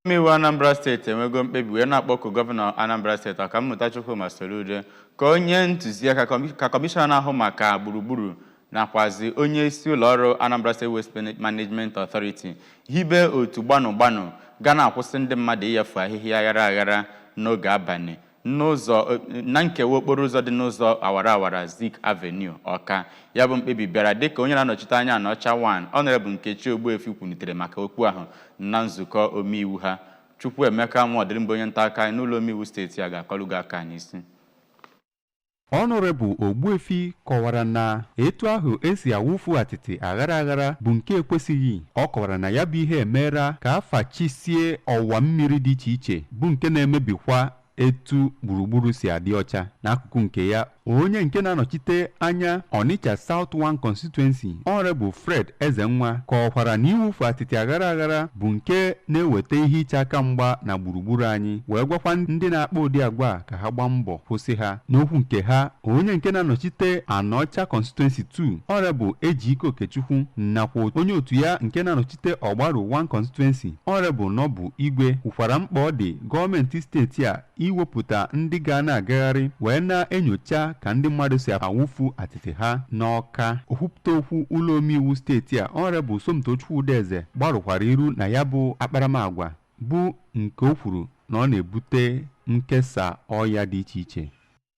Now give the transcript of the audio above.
Omeiwu Anambra Steeti enwego mkpebi wee na-akpọku Gọvanọ Anambra Steeti, Ọkammụta Chukwuma Soludo, ka o nye ntụziaka ka kọmishọna na-ahụ maka gburugburu nakwazi onye isi ụlọọrụ Anambra State Waste Management Authority hibe otu gbanụ gbanụ ga na-akwụsị ndị mmadụ ịyafu ahịhịa aghara aghara n'oge abalị n'ụzọ na nkewa okporo ụzọ dị n'ụzọ awara awara Zik Avenue, Ọka. Ya bụ mkpebi bịara dịka onye na-anọchite anya Anaọcha 1, Honorable Nkechi Ogbuefi, kwunitere maka okwu ahụ na nzukọ omeiwu ha. Chukwuemeka Nwaọdịrịmba, onye nta aka anyị n'ụlọ omeiwu steeti a, ga-akọlụ gị aka n'isi. Honorable Ogbuefi kọwara na etu ahụ esi awụfu atịtị aghara aghara bụ nke ekwesịghị. Ọ kọwara na ya bụ ihe emeela ka afachisie ọwa mmiri dị iche iche, bụ nke na-emebikwa etu gburugburu si adị ọcha. N'akụkụ nke ya, onye nke na-anọchite anya Onitsha South 1 Constituency, Honorable Fred Ezenwa, kọwakwara na iwufu atịtị aghara aghara bụ nke na-eweta ihe iche aka mgba na gburugburu anyị, wee gwakwa ndị na-akpa ụdị agwa a ka ha gbaa mbọ kwụsị ha. N'okwu nke ha, onye nke na-anọchite Anaọcha Constituency 2, Honorable Ejike Okechukwu, nakwa onye otu ya nke na-anọchite Ọgbaru 1 Constituency, Honorable Nọbụ Igwe, kwukwara mkpa ọ dị gọọmenti steeti a iwepụta ndị ga na-agagharị wee na-enyocha ka ndị mmadụ si awụfu atịtị ha n'Ọka. Okwupụta okwu ụlọ omeiwu steeti a, Honorable Somtochukwu Udeze, gbarụkwara iru na ya bụ akparamagwa bụ nke o kwuru na ọ na-ebute nkesa ọya dị iche iche.